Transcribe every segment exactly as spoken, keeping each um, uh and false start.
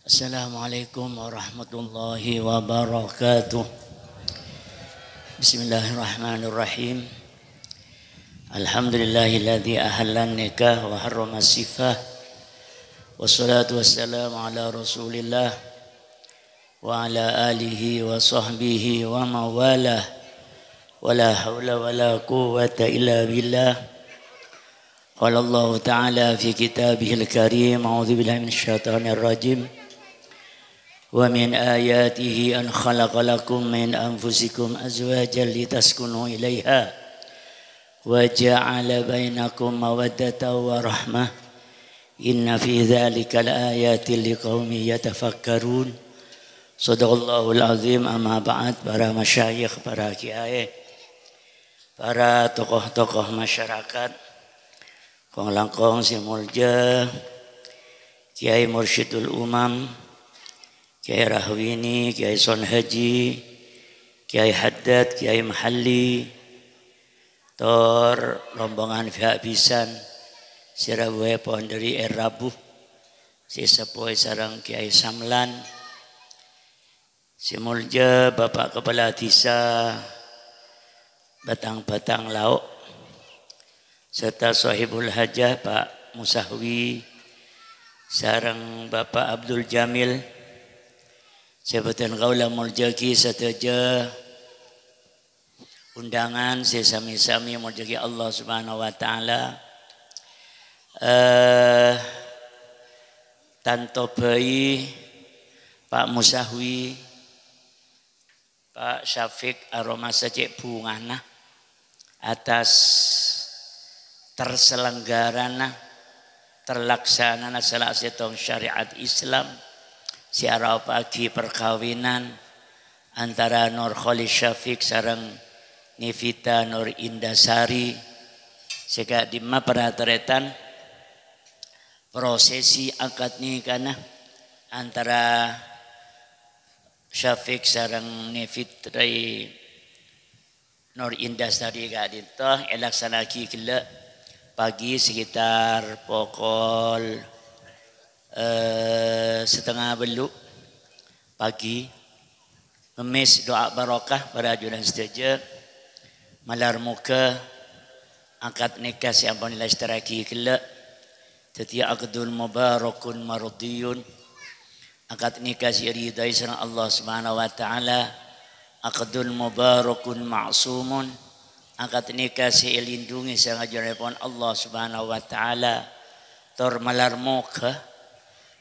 Assalamualaikum warahmatullahi wabarakatuh. Bismillahirrahmanirrahim. Alhamdulillahilladzi ahallan nikah wa harrama sifah. Wassalatu wassalamu ala Rasulillah wa ala alihi wa sahbihi wa mawalah. Wa la haula wa la quwwata illa billah. Qala Allahu ta'ala fi kitabihil karim, a'udzu billahi minasyaitonir rajim. Wa min ayatihi an khalaqa lakum min anfusikum azwajan litaskunu ilaiha wa ja'ala bainakum mawaddatan wa rahmah. Inna fi dzalika laayatil liqaumin yatafakkarun. Shadaqallahul azim, amma ba'd, para masyayikh, para kiai, para tokoh-tokoh masyarakat, kong-langkong sè molja Kiai Mursyidul Umam, Kiai Rahwini, Kiai Son Haji, Kiai Haddad, Kiai Mahalli, tor rombongan pihak bisan sè rabuèpon dhâri è rabu, sè seppo sareng Kiai Samlan, sè molja Bapak Kepala Desa Batang-Batang Lao', serta Sohibul Hajah Pak Musahwi, sareng Bapak Abdul Jamil, sè bhâdhân kaulâ molja'aghi sadhâjâ undangan sè sami-sami molja'aghi Allah Subhanahu wa Ta'ala. Eh, tanto bhâi Pak Musahwi, Pak Syafiq, aromasa cè' bhungana atas terselenggarana, terlaksanana sala sèttong syariat Islam sè araopa'aghi parkabinan antara Nur Khalid Syafiq sareng Nivita Nur Indasari, sè ka'dimma para tarètan prosesi akad nikana antara Syafiq sareng Nivita Nur Indasari ka'dinto èlaksana'aghi ghellâ' pagi sekitar pokol, eh, setengah bellu' pagi. Ngemmès du'a barokah para ajunan sadhâjâ. Malar moghâ akad nikah sè ampon èlestèrraghi ghellâ' dhâddhiyâ aqdun mubarakun mardiyun. Akad nikah sè èridhai sareng Allah Subhanahu wa Ta'ala, aqdun mubarakun ma'sumun, akad nikah sè èlindhungi sareng ajunaèpon Allah Subhanahu wa Ta'ala, tor malar moghâ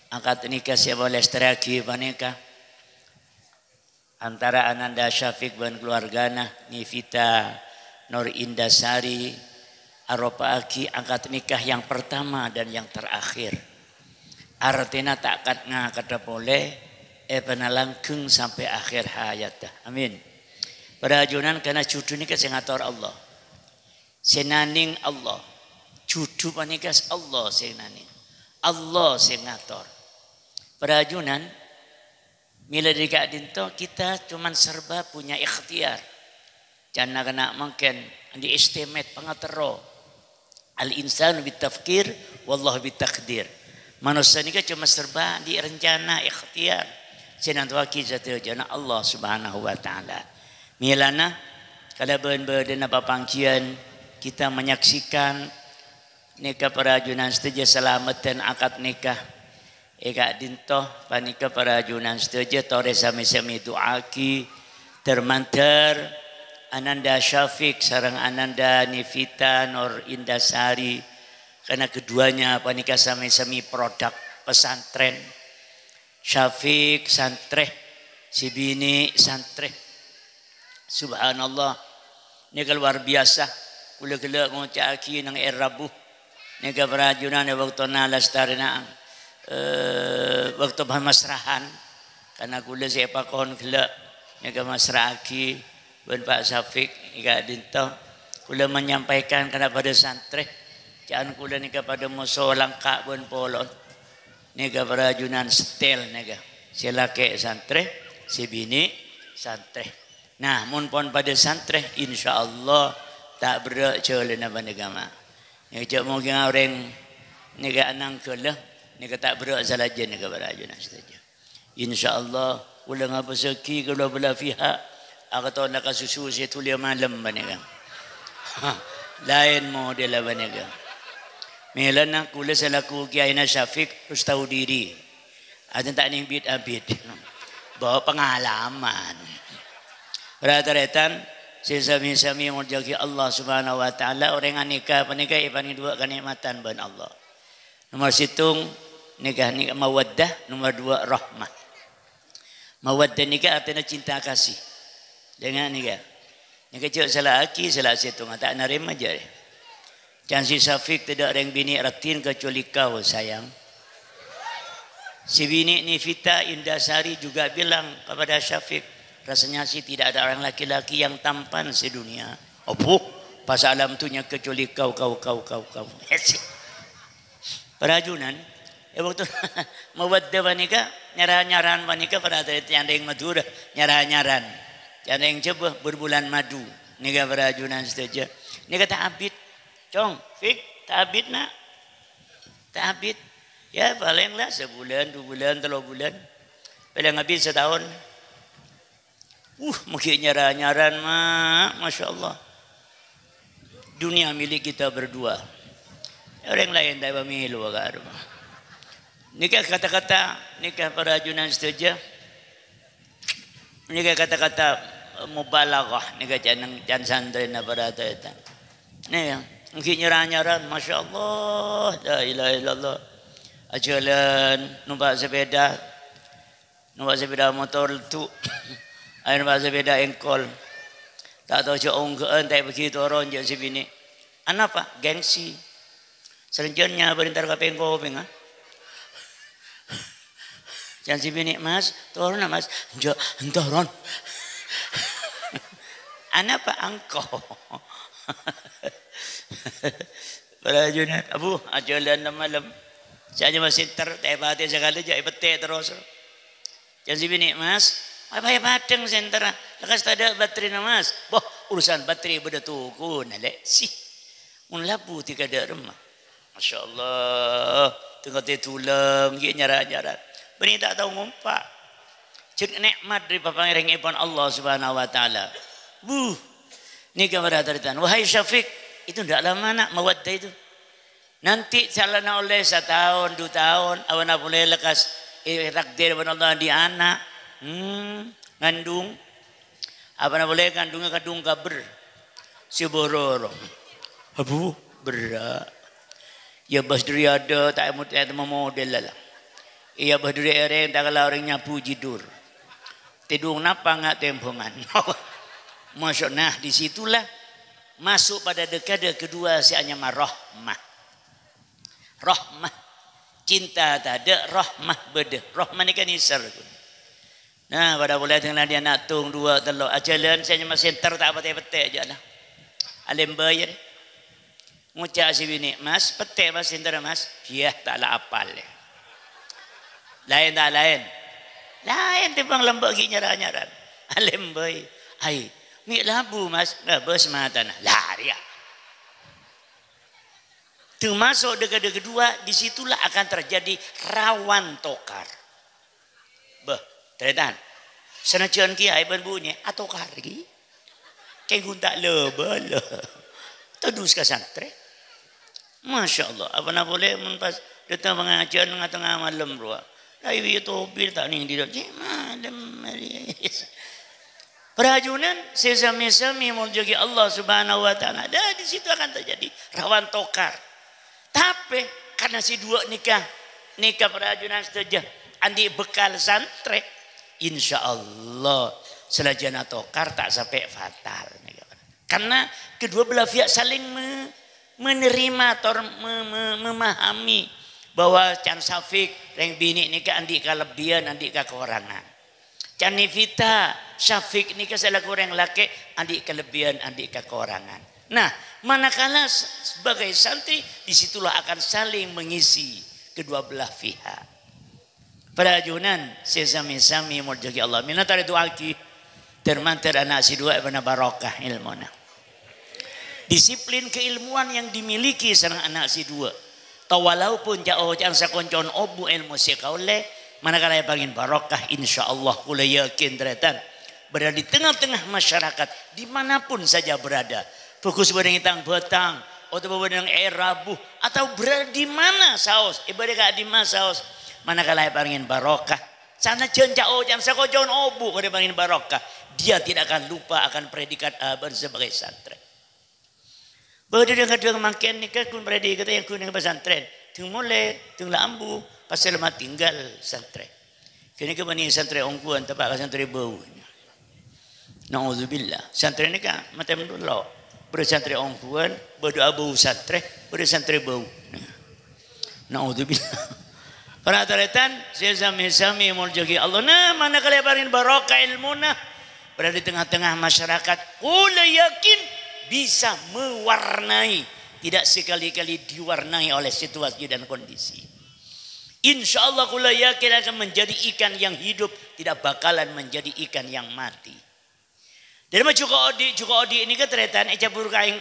akad nikah sè èpalestèrraghi panèka antara Ananda Syafiq bân keluargana, Nivita Nur Indasari, aropa'aghi akad nikah yang pertama dan yang terakhir. Artèna ta' kat-ngakadhâ polè, èpanalanggeng sampè' akhèr hayatta. Amin. Para ajunan, karna judhu nèka sè ngator Allah. Sè nanèng Allah. Judhu panèka Allah sè nanèng. Allah sè ngator. Para ajunan, mèla dhâri ka'dinto kita cuman serba punya ikhtiar. Ca'na kana' mangkèn andi' estimat, pangaterro. Al-insanu bitafkir, wallahu bitakdir. Manossa nèka cuma serba andi' rencana, ikhtiar. Sè nantowaghi sadhâjâna Allah Subhanahu wa Ta'ala. Mèlana, kalabân bâdâna papangghiyân, kita menyaksikan nèka para ajunan sadhâjâ salameddhân akad nikah. È ka'dinto panèka para ajunan sadhâjâ torè sami-sami du'aaghi dhâr-mandhâr Ananda Syafiq sareng Ananda Nivita Nur Indasari, karena keduanya panèka sami-sami produk pesantren. Syafiq santrè, sè binè' santrè. Subhanallah. Nèka luar biasa. Kaulâ ghellâ' ngoca'aghi neng è rabu. Nèka para ajunan è bâktona lastarèna, eh, bâkto pamasrahan. Karna kaulâ sè èpakon ghellâ' nèka masra'aghi bân Pak Syafiq è ka'dinto. Kaulâ menyampaikan kana' padâ santrè. Ca'an kaulâ nèka padâ moso langka' bân polon. Nèka para ajunan setel nèka. Sè lakè' santrè, sè binè' santrè. Nah, mon pon padâ santrè, insyaallah ta' berrâ' jhâlânna panèka, ma'. Nèka jhâ' mongghâ orèng nèka ananggâlâ, nèka ta' berrâ' salajân nèka para ajunan sadhâjâ. Insyaallah, kaulâ ngabâssaghi kedua belah pihak akantha ka susu sè dhuliyâ malem panèka. Laèn modella panèka. Mèlana kaulâ selaku kiyaèna Syafiq harus tahu diri. Artèna ta' nèng bit-abit. Bawa pengalaman. Para tarètan, sè sami-sami èmoljâ'aghi Allah Subhanahu wa Ta'ala, orèng anikah panèka èparèngè duwâ' kanè'matan bân Allah. Nomor sèttong, nikah nèka mawaddah, nomor dua, rahmah. Mawaddah nèka artèna cinta kasih. Dengnga'aghi nèka. Nèka jhâ' sala'aghi, sala sèttongnga ta' narèma jârèya. Can si Syafiq tadâ' rèng binè' raddhin kecuali kau, sayang. Si binè' Nifita Indasari juga bilang kepada Syafiq, "Rasanya sih tidak ada orang laki-laki yang tampan sedunia." Abu, pas alam dunia kecuali kau, kau, kau, kau, kau. Para ajunan, è bâkto mawaddah panèka, nyar-anyaran panèka para tarètan can rèng Madhurâ, nyar-anyaran. Can rèng Jhâbâ, berbulan madu. Nèka para ajunan sadhâjâ. Nèka ta' abit. Cong, Fik, ta' abit, Na'. Ta' abit. Ya, palèng la sabulân, dhu bulân, tello bulân. Palèng abit sataon. Uh, maghi' nyar-anyaran, Ma'. Masya Allah. Dunia milik kita berdua. Orèng laèn ta' èpamèlo, karo. Nèka kata-kata, nèka para ajunan sadhâjâ. Nèka kata-kata mubalaghah, nèka can, can santrèna para tarètan. Nèka, maghi' nyar-anyaran, Masya Allah, la ilaha illallah. Ajhâlân, numpa' sepeda. Numpa' sepeda motor leddu'. Ayo numpa' sepeda èngkol. Ta' tao jhâ' ongghâ'ân, ta' èbâghi toron, jhâ' si binè'. Anapa? Gengsi. Salanjhângnga bâri' entar ka pèng-kopèng, ah. Can si binè', "Mas, toronna, Mas." "Enjâ', entoron." "Anapa engko'?" Para ajunan, "Abu, ajhâlân malem." Sè ajâ masènter, ta' èpatè sakalè, jhâ' èpèttè' terros. Can si binè', "Mas, apa ya padhâng sènterra? Lekkas tadâ' baterèna, Mas." "Boh, urusan baterè bâdâ tokona, Lè'." Si. Mon labu tèka dâ' remma. Masya Allah. Tengah tèdulâng, ghi' nyar-anyaran. Bânnè ta' tao ngompa'. Jhâ' nè'mat dâri papangèrèngngèpon Allah Subhanahu wa Ta'ala. Buh. Nèka para tarètan. Wahai Syafiq, itu ndak lama, Nak, mawaddah itu. Nanti calana ollè sataon, du taon, abâ'na polè lekkas ètakdir bân Allah andi' ana'. Hmm, ngandung. Abâ'na polè kandhungnga kandhung kabher. Sè bororo. Abu, berrâ'. Iyâ bâs dâri adâ', ta' èmo-, ta' ètemmo modella la. Iyâ bâs dâri èrèng, ta' kala orèng nyabu jidur. Tèdung napa nga' tembhângan. Masya-, nah, di situlah masuk pada dekade kedua sè anyama rahmah. Rahmah. Cinta tadâ', rahmah bâdâ. Rahmah nèka nèser. Nah, padâ polè dengan dia anak tung dua, tello. Ajhâlân sè nyama sènter ta' patè-patè jâ' la. Alèmbâi, yâ. Ngoca' sè binè', "Mas, patè, Mas, sènter, Mas." "Iyâ, ta' la apal, yâ." Laèn ta' laèn? Laèn, tèmbhâng lambâ' ghi' nyar-anyaran. Alèmbâi. "Ai, mè' labu, Mas." "Ngabâs matana." Lah, rèya. Termasuk dekade kedua, di situlah akan terjadi rawan tokar. Bâh, tarètan. Sanajjân kiyaè bân bunyè atokar ghi. Kèng ghun ta' la-bâlâ. Todus ka santrè. Masya Allah, abâ'na polè mon pas dâteng pangajiân nga-tengnga malem rowa. Laiwi tobil ta' nèng didâ'. Cè' malem arè. Para ajunan sè sami-sami èmoljâ'aghi Allah Subhanahu wa Ta'ala. Nah, di situ akan terjadi rawan tokar. Tapè, karna sè duwâ' nèka, nèka para ajunan sadhâjâ, andi' bekal santrè, insyaallah, salajânna tokar ta' sampè' fatal. Karna kedua belah pihak saling me-, menerima tor me-, me-, memahami bahwa can Syafiq, rèng binè' nèka andi' kalebbiyân, andi' kakorangan. Can Nifita, Syafiq nèka salaku orèng lakè', andi' kalebbiyân, andi' kakorangan. Nah, manakala s-, sebagai santri, di situlah akan saling mengisi kedua belah pihak. Para ajunan sè sami-sami èmoljâ'aghi Allah. Mènta taretu'aghi, ter-manter ana' sè duwâ' èbâna barokah èlmona. Disiplin keilmuan yang dimiliki sareng ana' sè duwâ'. Tao walaupun ca'-oca'an sakonco'an obu' èlmo sè kaollè, Manakala èparèngè barokah, insyaallah kaulâ yakin, tarètan, berada di tengah-tengah masyarakat, di mana pun saja berada. Bhâghus bâdâ neng è tang-bâtang, otabâ bâdâ neng è rabu, atau berada di mana saos, è bâdâ ka'dimma saos. Manakala èparèngè barokah, sanajjhân ca'-oca'an sakoco'na obu', kala èparèngè barokah, dia tidak akan lupa akan predikat abâ'na sebagai santrè. Bâdâ dhâng-kadhâng mangkèn nèka ghun predikat yang ghun neng pesantren. Dhâng molè, dhâng la ambu, pas la matinggal santrè. Ghânèka bânnè santrè ongghuwân, teppa' ka santrè bâu. Naudzubillah. Santrè nèka matè mello. Bâdâ santrè ongghuwân, bâdâ abâu santrè, bâdâ santrè bâu. Naudzubillah. Para tarètan, sè sami-sami èmoljâ'aghi Allah. Nah, manakala èparèngè barokah èlmona, berada di tengah-tengah masyarakat, kaulâ yakin bisa mewarnai, tidak sekali-kali diwarnai oleh situasi dan kondisi. Insyaallah kaulâ yakin akan menjadi ikan yang hidup, tidak bakalan menjadi ikan yang mati. Dhâddhi ma' jhuko' odi', jhuko' odi' nèka tarètan ècabbhur ka aèng,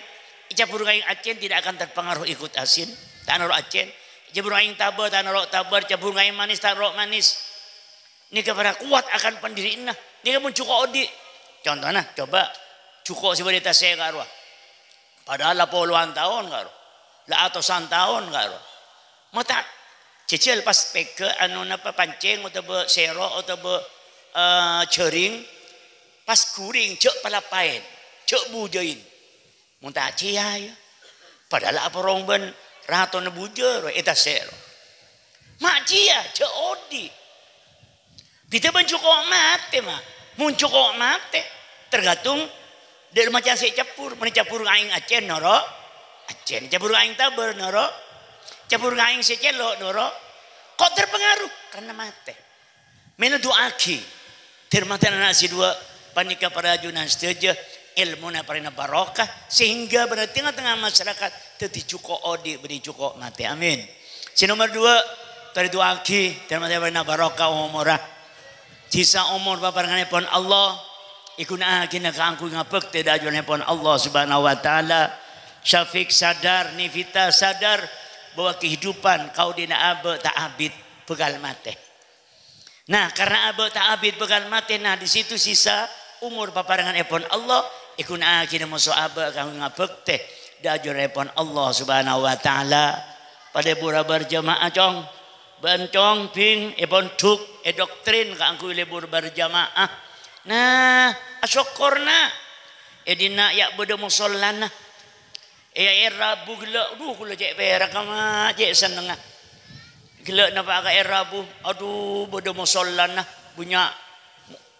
ècabbhur ka aèng accèn tidak akan terpengaruh ikut asin, ta' noro' accèn. Ècabbhur ka aèng tabâr, ta' noro' tabâr, ècabbhur ka aèng manis, ta' noro' manis. Nèka para kowat akan pendirianna. Nèka mon jhuko' odi'. Contona, coba jhuko' sè bâdâ è tasè' ka'rowa. Padahal la polowan taon ka'rowa. La atosan taon ka'rowa. Mata jhâjhâl pas pèghâ' anu napa pancèng otabâ sèro' otabâ, eh, jhâring. Pas ghuring, jhâ' palapaèn, jhâ' bujâin. Mon ta' cèya, ya. Padahal aporong bân ratona bujâ rowa è tasè' rowa. Ma' cèya, jhâ' odi'. Bhidhâ bân jhuko' matè, ma'. Mon jhuko' matè, tergantung dhâ' macam sè ècabbhur. Mon ècabbhur ka aèng accèn, noro' accèn. Ècabbhur ka aèng tabâr, noro'. Ècabbhur ka aèng sè cèlo', noro'. Kok terpengaruh? Karena matè. Mèla du'aaghi. Dhârmata ana' sè duwâ' panèka para ajunan sadhâjâ, èlmona parèngna barokah, sehingga bâdâ tengah-tengah masyarakat dhâddhi jhuko' odi', bânnè jhuko' matè. Amin. Sè nomer duwâ', torè du'aaghi, dhârmata parèngna barokah omorra. Sisa omor paparènganèpon Allah, èghuna'aghina kaangghuy ngabhâktè dhâ' ajunnèpon Allah Subhanahu wa Ta'ala. Syafiq sadar, Nifita sadar bahwa kehidupan kaodi'na abâ' ta' abit bhâkal matè. Nah, karena abâ' ta' abit bhâkal matè, nah, di situ sisa omor paparènganèpon Allah, èghuna'aghina moso abâ' kaangghuy ngabhâktè dhâ' ajunnèpon Allah Subhanahu wa Ta'ala. Padâ lebur berjamaah, Cong. Bân, Cong, Bhing, èpondhuk, èdoktrin kaangghuy lebur berjamaah. Nah, asokkor, na'. È dinna' ya' bâdâ mosollana. È, è rabu ghellâ', adhu, kaulâ cè' pèrak, ma', cè' sennengnga. Ghellâ' napa' ka è rabu, adhu, bâdâ mosollana, bânnya'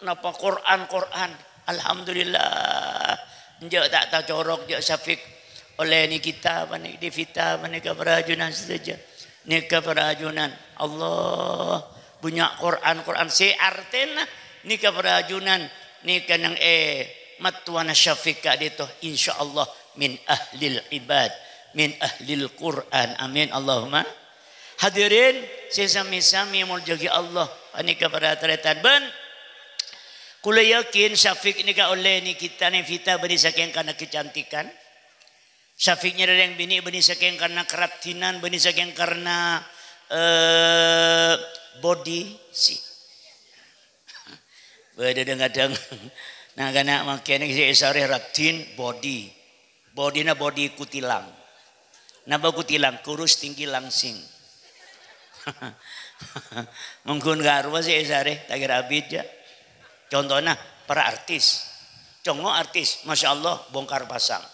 napa Qur'an, Qur'an. Alhamdulillah. Enjâ' ta' tacorok, jâ' Syafiq. Ollè Nikita, panè-, Devita, panèka para ajunan sadhâjâ. Nèka para ajunan. Allah. Bânnya' Qur'an, Qur'an sè artèna nèka para ajunan, nèka neng è mattowana Syafiq ka'dinto, insyaallah min ahlil ibad, min ahlil Qur'an. Amin, Allahumma. Hadirin sè sami-sami èmoljâ'aghi Allah, panèka para tarètan bân kaulâ yakin Syafiq nèka ollè Nikita, Nevita bânnè sakèng karna kecantikan. Syafiq nyarè rèng binè' bânnè sakèng karna karaddhinan, bânnè sakèng karna, eh, body si. Bâdâ dhâng-kadhâng na'-kana' mangkèn sè èsarè raddhin body. Bodyna body kutilang. Napa kutilang? Kurus, tinggi, langsing. Mongghun karowa sè èsarè, ta' kèra abit, jâ. Contona, para artis. Congo' artis, masyaallah, bongkar pasang.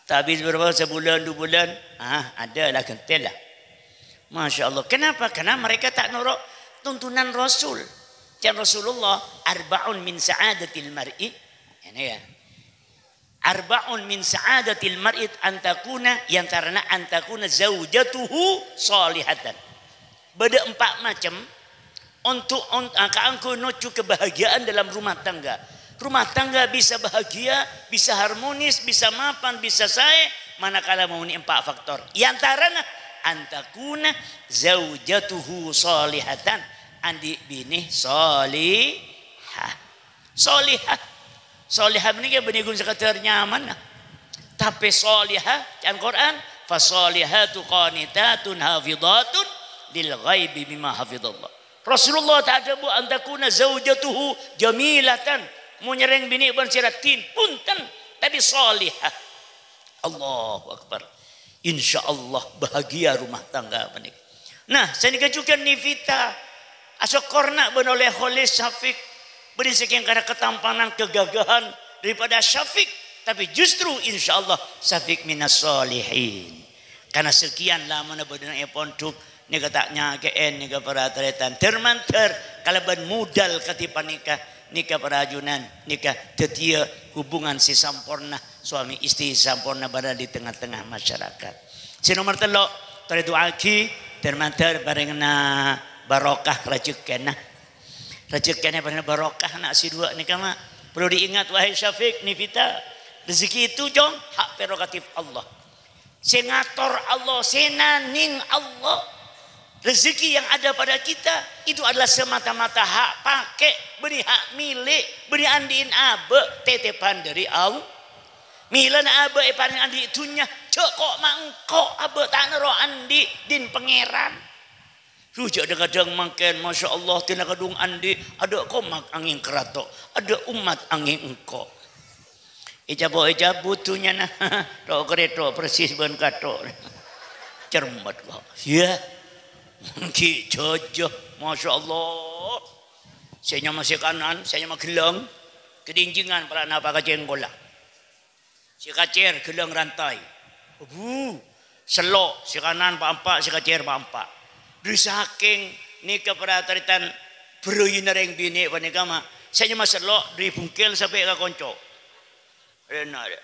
Tapi berapa, sebulan, dua bulan, ah, ada lah, gentel lah. Masya Allah. Kenapa? Karena mereka tak noro' tuntunan Rasul. Can Rasulullah, "Arba'un min sa'adatil mar'i." Ini ya. "Arba'un min sa'adatil mar'i antakuna, yantarana antakuna zaujatuhu salihatan." Bâdâ empa' macem untuk, on-, ah, kaangghuy nojjhu kebahagiaan dalam rumah tangga. Rumah tangga bisa bahagia, bisa harmonis, bisa mapan, bisa saè, manakala mamonè empa' faktor. È antarana, antakuna zaujatuhu shalihatan, andi' binè shalihah. Shalihah. Shalihah panèka bânnè ghun sakadâr nyamanna. Tapè shalihah, ca'na Qur'an, "Fashalihatu qanitatun hafidhatun lil ghaibi bima hafidhallah." Rasulullah ta' adhâbu, "An takuna zaujatuhu jamilatan." Mon nyarèng binè' bân sè raddhin, bhunten, tapè shalihah. Allahu Akbar. Insyaallah bahagia rumah tangga panèka. Nah, sanèka jhughân Nifita. Asokkorna bân oleh-oleh Syafiq. Bânnè sakèng karana ketampanan, kegagahan daripada Syafiq. Tapè justru insyaallah Syafiq minas shalihin. Karana sekian lamana bâdâ è pondhuk, nèka ta' nyakè'è, nèka para tarètan. Dhâr-mandhâr kalabân modal kadhi panèka, nèka para ajunan, nèka dhâddhiyâ hubungan sè samporna, suami istri samporna bâdâ di tengah-tengah masyarakat. Sè nomer tello', torè du'aaghi, dhâr-mandhâr parèngana barokah rajhekkèna. Rajhekkèna parèngana barokah, na' sè duwâ' nèka, ma'. Perlu diingat, wahai Syafiq, Nifita, rezeki itu, Cong, hak prerogatif Allah. Sè ngator Allah, sè nanèng Allah. Rezeki yang ada pada kita itu adalah semata-mata hak pakè, bânnè hak milik, bânnè andi'in abâ', tètèbhân dâri Allah. Mèlana abâ' èparèng andi' dhunnya, jhâ' ko' ma' engko' abâ' ta' noro' andi' dhin Pangèran. Su, jhâ' dhâng-kadhâng mangkèn, masyaallah, dina kadhung andi', adâ' komak angèng karato', adâ' ommat angèng engko'. Ècapo'-ècabut dhunnyana, tho'-karètho' persis bân katho'. Cermet kok. Iyâ. Ghi' jhâjâ, masyaallah. Sè nyama sè kanan, sè nyama ghellâng, kadhinjingan para' napa ka cèngkolla. Sè kacèr ghellâng rantai. Bu, sello', sè kanan pa'-empa', sè kacèr pa'-empa'. Dâri sakèng nèka para tarètan bârâina rèng binè' panèka, ma'. Sè nyama sello' dâri bungkel sampè' ka konco. Rèna, rè.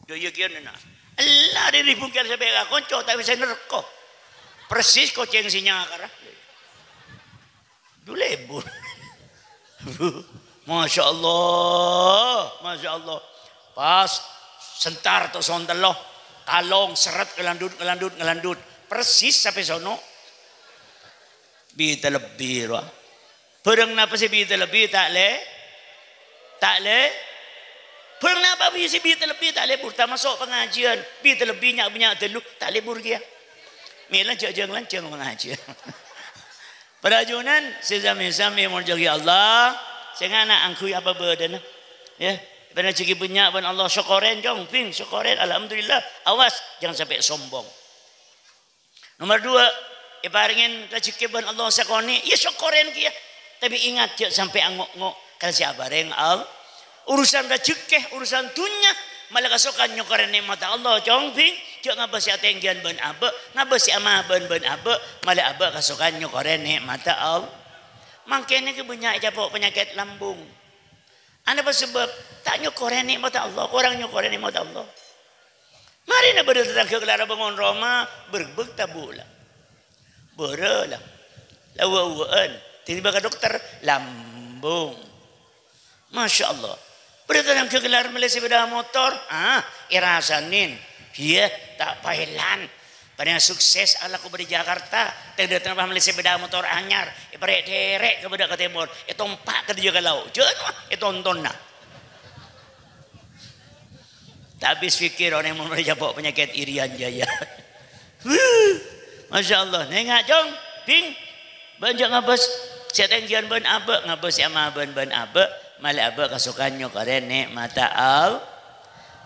Dâ' iyâ kèya, nèna. Ella dâri bungkel sampè' ka konco, tapè sè nerko. Persis kocèng sè nyakara. Dulebur. Masya Allah, Masya Allah. Pas sentar to son tello, kalong seret ngelandut, ngelandut, ngelandut. Persis sampè' sono. Bita lebbi, rowa. Bârâng napa sè bita lebbi, ta' lè-, ta' lè-, bârâng napa bi-, sè bita lebbi, ta' lebur. Tamaso' pangajiân. Bita lebbi nya'-bânnya' ghâllu, ta' lebur kèya. Mèla jhâ' jâng-lanjhâng pangajiân. Para ajunan sè sami-sami èmoljâ'aghi Allah, sè ngana' angghuy apa bâdâna. Yâ, bân rajhekkè bânnya' bân Allah, sokkorè, Cong, Bhing, sokkorè, alhamdulillah. Awas, jhângan sampè' sombong. Nomer duwâ', èparèngè rajhekkè bân Allah sakonè', yâ sokkorè kèya. Tapè ingat, jhâ' sampè' ango'-ngo', karana sè abâreng Allah. Urusan rajhekkè, urusan dhunnya, mala kasokan nyokorè nè'matta Allah, Cong, Bhing. Jhâ' ngabâs sè atènggiyân bân abâ', ngabâs sè amabân bân abâ', mala abâ' kasokan nyokorè nè'matta Allah. Mangkèn nèka bânnya' ècapo' panyakèt lambung. Anapa sabâb? Ta' nyokorè nè'matta Allah, korang nyokorè nè'matta Allah. Marèna bâdâ tatangghâ kellar bângon roma, bârbâk tabu' la. Bârâ la. La wâ'-wâ'ân. Tiba ka dokter, lambung. Masya Allah. Bâdâ tatangghâ kellar mellè sepeda motor, ah, èrasanè. Iyâ, ta' paèlan. Padahal sukses alako bâdâ Jakarta. Teng-dâteng pas mellè sepeda motor anyar. Èparè'-dherè' ka bâdâ ka tèmor. Ètompa' ka dâjâ ka lao'. Jhân, wah, ètontonna. Ta' abis pikir orèng mon bâdâ ècapo' panyakèt Irian Jaya. Wuh, Masya Allah. Nènga', Cong, Bhing. Bân jhâ' ngabâs sè atènggiyân bân abâ', ngabâs sè amabân bân abâ', mala abâ' kasokan nyokorè nè'matta Allah.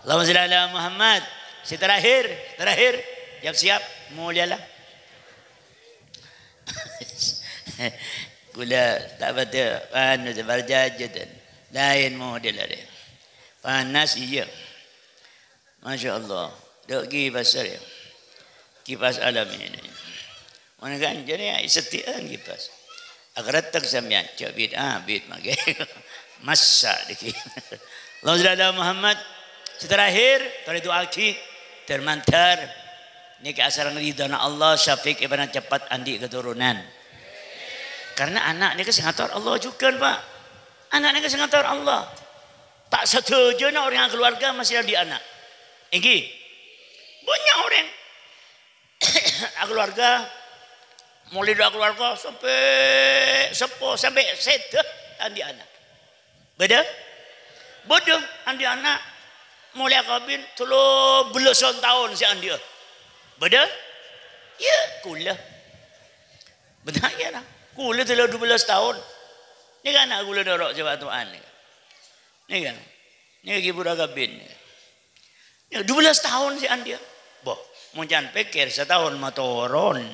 Allahumma shalli ala Muhammad. Sè terakhir, terakhir. Siap-siap, molèya la. Kaulâ ta' patè, anu, ta' parcajâ, tan. Laèn model arè. Panas, iyâ. Masya Allah. Dâ' kipas arè. Kipas alam ini. Mon ghânjhârân yâ, sedhi'ân kipas. Akaretteg sampèyan, jhâ' bit-abit makè. Massa' dhâggi'. Allahumma shalli ala Muhammad. Sè terakhir, torè du'aaghi. Dhâr-mandhâr. Nèka asareng ridhâna Allah, Syafiq èbâna cepet andi' katoronan. Karena ana' nèka sè ngator Allah jhughân, Pak. Ana' nèka sè ngator Allah. Ta' sadhâjâna orèng akaluarga mastè andi' ana'. Èngghi. Bânnya' orèng akaluarga, molaè dâ' akaluarga sampè' seppo, sampè' sèdhâ ta' andi' ana'. Bâdâ? Bâdâ andi' ana', molaè akabin tello bellâsan taon sè andi'â. Bâdâ? Iyâ, kaulâ. Bâdâ, iyâ, la. Kaulâ dâlâ dubellâs taon. Nèka ana' kaulâ noro' cobâ to'an nèka. Nèka. Nèka ghi' buru akabin. Nèka dubellâs taon sè andi'â. Boh, mon can pèkkèr sataon matoron.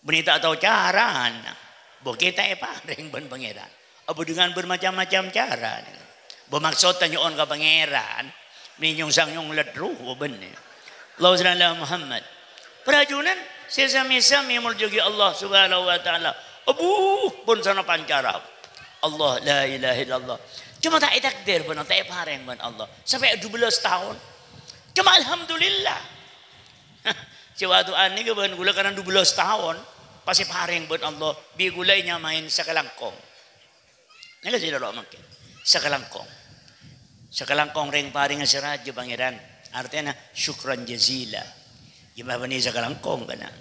Bânnè ta' tao carana. Boh, kèta èparèng bân Pangèran. Apa dengan bermacam-macam cara nèka. Boh, maksodda nyo'on ka Pangèran. Mè nyong-sanyong ledru bânnè. Allahumma shalli ala Muhammad. Para ajunan sè sami-sami èmoljâ'aghi Allah Subhanahu wa Ta'ala. Abu, bângsana pancara. Allah, la ilaha illallah. Coma ta' ètakdir bân ta' èparèng bân Allah. Sampè' dubellâs taon. Coma alhamdulillah. Sè bâdâ anèka bân kaulâ karana dubellâs taon. Pas èparèng bân Allah. Bi' kaulâ ènyamaè sakalangkong. Nèka sè noro' mangkèn. Sakalangkong. Sakalangkong rèng parèngnga sè rajâ, Pangèran. Artèna, syukran jazila. Yâ, ma' bânnè sakalangkong, kana'.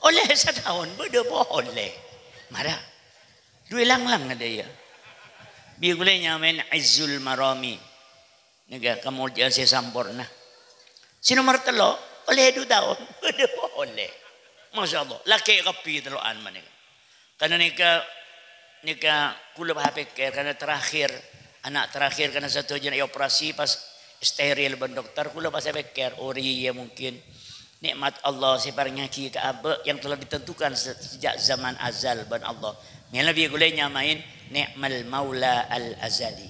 Ollè sataon, bâdâ polè. Mara. Duwâ' langlang adâ, yâ. Bi' kaulâ ènyamaè Izzul Marami. Nèka kamolja'an sè samporna. Sè nomer tello', ollè du taon. Bâdâ polè. Masya Allah, lakè' kabbhi tello'an panèka. Karena nèka, nèka kaulâ pas pèkkèr, karena terakhir, ana' terakhir karena sadhâjâna èoperasi pas steril bân dokter, kaulâ pas pèkkèr, oh, rèya mungkin nikmat Allah sè èparèngngaghi ka abâ' yang telah ditentukan se-, sejak zaman azal bân Allah. Mèla bi' kaulâ ènyamaè Ni'mal Maula Al-Azali.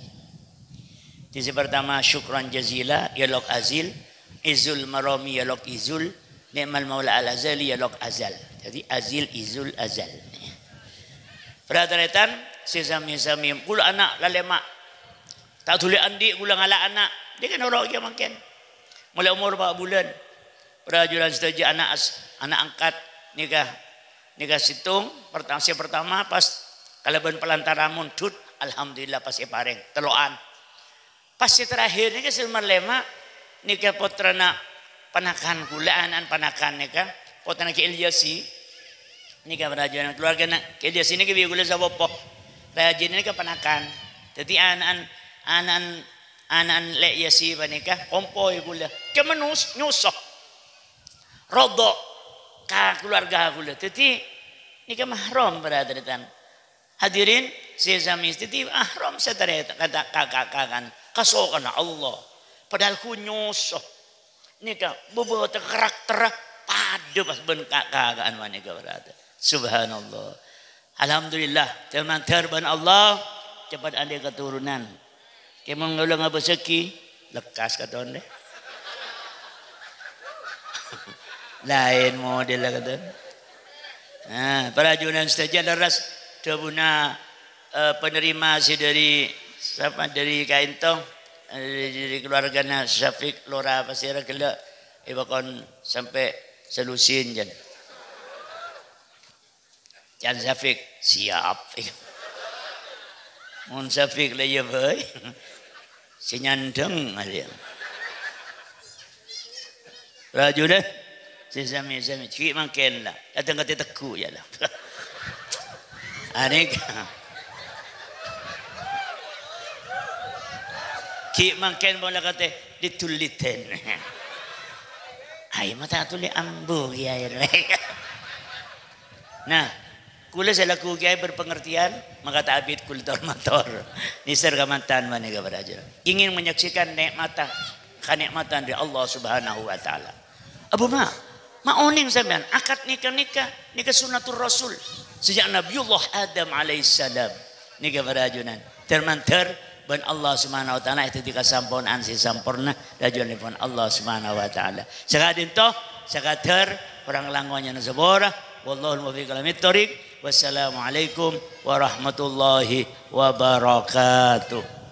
Di sè pertama, syukran jazila, yâ lok azil, izul marami, yâ lok izul, ni'mal maula al azali, yâ lok azal. Jadi, azil, izul, azal. Para tarètan, sè sami-sami, kaulâ ana' lalèma'. Ta' dhuli andi' kaulâ ngala' ana'. Dhi kan noro' kèya mangkèn. Molaè omor pa' bulân. Para ajunan sadhâjâ ana' as-, ana' angkat nèka, nèka sèttong, perta-, sè pertama pas kalabân pelantara mondhut, alhamdulillah pas èparèng, tello'an. Pas sè terakhir nèka sè nomer lèma', nèka pottrana panakan kaulâ, ana'na panakan nèka, pottrana Kè Ilyasi. Nèka para ajunan keluargana Kè Ilyasi nèka bi' kaulâ sapopo. Rajina nèka panakan. Dhâddhi ana'na, ana'na, ana'na Lè' Yasi panèka kompoy kaulâ. Coma nus-, nyoso. Rodho ka keluarga kaulâ. Dhâddhi nèka mahram para tarètan. Hadirin, sè sami dhâddhi mahram satarètan ka, ka, ka, ka, kan, kasokanna Allah. Padahal ghun nyoso. Nèka bobâtèn karakterra padâ pas bân ka-, kaka'an panèka, para tarètan. Subhanallah. Alhamdulillah, dhâr-mandhâr bân Allah, cepet andhi' keturunan. Kèmon kaulâ ngabâssaghi, lekkas katon dâ. Laèn model katon. Nah, para ajunan sadhâjâ lerres dhâbuna, eh, penerima sè dâri, sapa, dâri kaènto, eh, dâri keluargana Syafiq Lora Pasèra ghellâ' èbâkon sampè' salusin, jân. Can Syafiq, siap. Mon Syafiq la iyâ bhâi. Sè nyandheng arèya. Rajuna, sè sami-sami, ghi' mangkèn la. Kadhâng katè tegghu' yâ la. Anèka. Ghi' mangkèn pola katè diduliten. Ayo, mata tuli ambu, kiyaè. Nah, kaulâ selaku kiyaè berpengertian, maka ta' abit kaulâ tor-mator. Nèser ka mantan panèka para ajunan. Ingin menyaksikan nikmata, kanikmatan dari Allah Subhanahu wa Ta'ala. Abu Ma, ma' onèng sampèyan, akad nikah nèka, nèka sunnatur Rasul. Sejak Nabiullah Adam alaihissalam. Nèka para ajunan. Dhâr-mandhâr bân Allah Subhanahu wa Ta'ala èdhâddhi kasampornaan sè samporna, rajunanèpon Allah Subhanahu wa Ta'ala. Sakadinto, sakadhâr, korang langkong nyana sapora. Wallahul muwaffiq ila aqwamit thoriq. Wassalamualaikum warahmatullahi wabarakatuh.